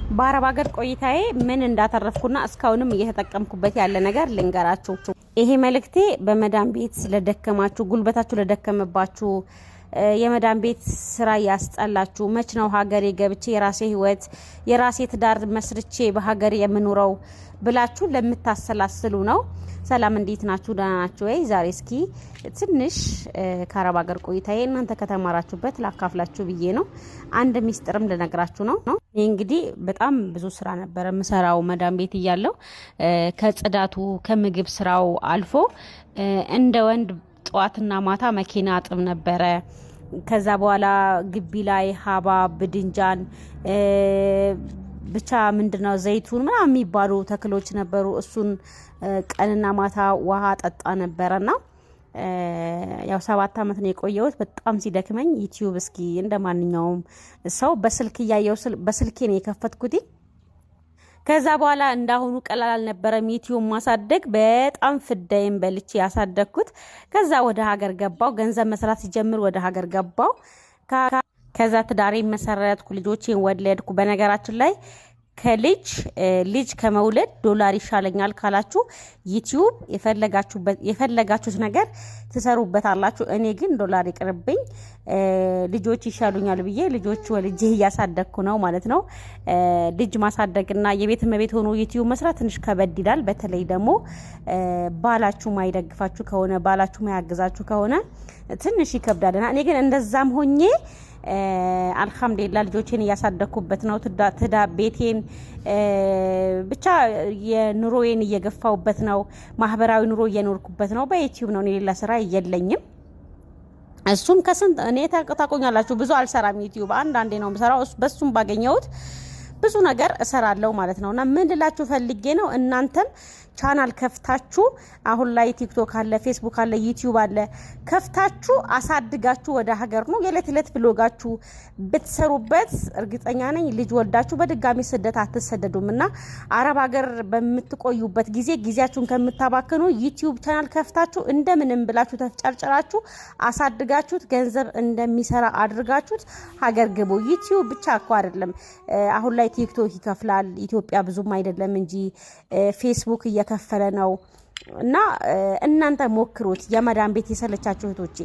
በአረብ ሀገር ቆይታዬ ምን እንዳተረፍኩና እስካሁንም እየተጠቀምኩበት ያለ ነገር ልንገራችሁ። ይሄ መልእክቴ በመዳም ቤት ለደከማችሁ፣ ጉልበታችሁ ለደከመባችሁ፣ የመዳም ቤት ስራ ያስጠላችሁ፣ መች ነው ሀገሬ ገብቼ የራሴ ህይወት የራሴ ትዳር መስርቼ በሀገሬ የምኖረው ብላችሁ ለምታሰላስሉ ነው። ሰላም፣ እንዴት ናችሁ? ደህና ናችሁ ወይ? ዛሬ እስኪ ትንሽ ከአረብ ሀገር ቆይታዬ እናንተ ከተማራችሁበት ላካፍላችሁ ብዬ ነው። አንድ ሚስጥርም ልነግራችሁ ነው። እኔ እንግዲህ በጣም ብዙ ስራ ነበረ ምሰራው መዳም ቤት እያለው፣ ከጽዳቱ ከምግብ ስራው አልፎ እንደ ወንድ ጠዋትና ማታ መኪና አጥብ ነበረ። ከዛ በኋላ ግቢ ላይ ሀባ ብድንጃን ብቻ ምንድነው ዘይቱን ምናምን የሚባሉ ተክሎች ነበሩ። እሱን ቀንና ማታ ውሃ ጠጣ ነበረና ያው 7 አመት ነው የቆየሁት። በጣም ሲደክመኝ ዩቲዩብ እስኪ እንደ ማንኛውም ሰው በስልክ እያየው በስልኬ ነው የከፈትኩት። ከዛ በኋላ እንዳሁኑ ቀላል አልነበረም ዩቲዩብ ማሳደግ። በጣም ፍዳዬን በልቼ ያሳደግኩት። ከዛ ወደ ሀገር ገባው። ገንዘብ መስራት ሲጀምር ወደ ሀገር ገባው። ከዛ ትዳሬ መሰረትኩ፣ ልጆቼን ወለድኩ። በነገራችን ላይ ከልጅ ልጅ ከመውለድ ዶላር ይሻለኛል ካላችሁ ዩቲዩብ የፈለጋችሁት ነገር ትሰሩበታላችሁ። እኔ ግን ዶላር ይቅርብኝ፣ ልጆች ይሻሉኛል ብዬ ልጆች ወልጄ እያሳደግኩ ነው ማለት ነው። ልጅ ማሳደግና የቤት እመቤት ሆኖ ዩቲዩብ መስራት ትንሽ ከበድ ይላል። በተለይ ደግሞ ባላችሁ ማይደግፋችሁ ከሆነ፣ ባላችሁ ማያግዛችሁ ከሆነ ትንሽ ይከብዳልና እኔ ግን እንደዛም ሆኜ አልሐምዱሊላ ልጆቼን እያሳደግኩበት ነው። ትዳ ቤቴን ብቻ የኑሮዬን እየገፋውበት ነው። ማህበራዊ ኑሮ እየኖርኩበት ነው። በዩቲዩብ ነው። ሌላ ስራ የለኝም። እሱም ከስንት እኔ ታቆኛላችሁ፣ ብዙ አልሰራም። ዩቲዩብ አንዳንዴ ነው የምሰራው። በሱም ባገኘሁት ብዙ ነገር እሰራለሁ ማለት ነው። እና ምን ልላችሁ ፈልጌ ነው፣ እናንተም ቻናል ከፍታችሁ፣ አሁን ላይ ቲክቶክ አለ፣ ፌስቡክ አለ፣ ዩቲዩብ አለ። ከፍታችሁ አሳድጋችሁ ወደ ሀገር ነው የዕለት ዕለት vlog ኣችሁ ብትሰሩበት እርግጠኛ ነኝ ልጅ ወልዳችሁ በድጋሚ ስደት አትሰደዱም። እና አረብ ሀገር በምትቆዩበት ጊዜ ጊዜያችሁን ከምታባክኑ ዩቲዩብ ቻናል ከፍታችሁ እንደምንም ብላችሁ ተፍጨርጭራችሁ አሳድጋችሁት ገንዘብ እንደሚሰራ አድርጋችሁት ሀገር ግቡ። ዩቲዩብ ብቻ እኮ አይደለም፣ አሁን ላይ ቲክቶክ ይከፍላል። ኢትዮጵያ ብዙም አይደለም እንጂ ፌስቡክ እየከፈለ ነው። እና እናንተ ሞክሩት። የመዳም ቤት የሰለቻችሁ እህቶቼ።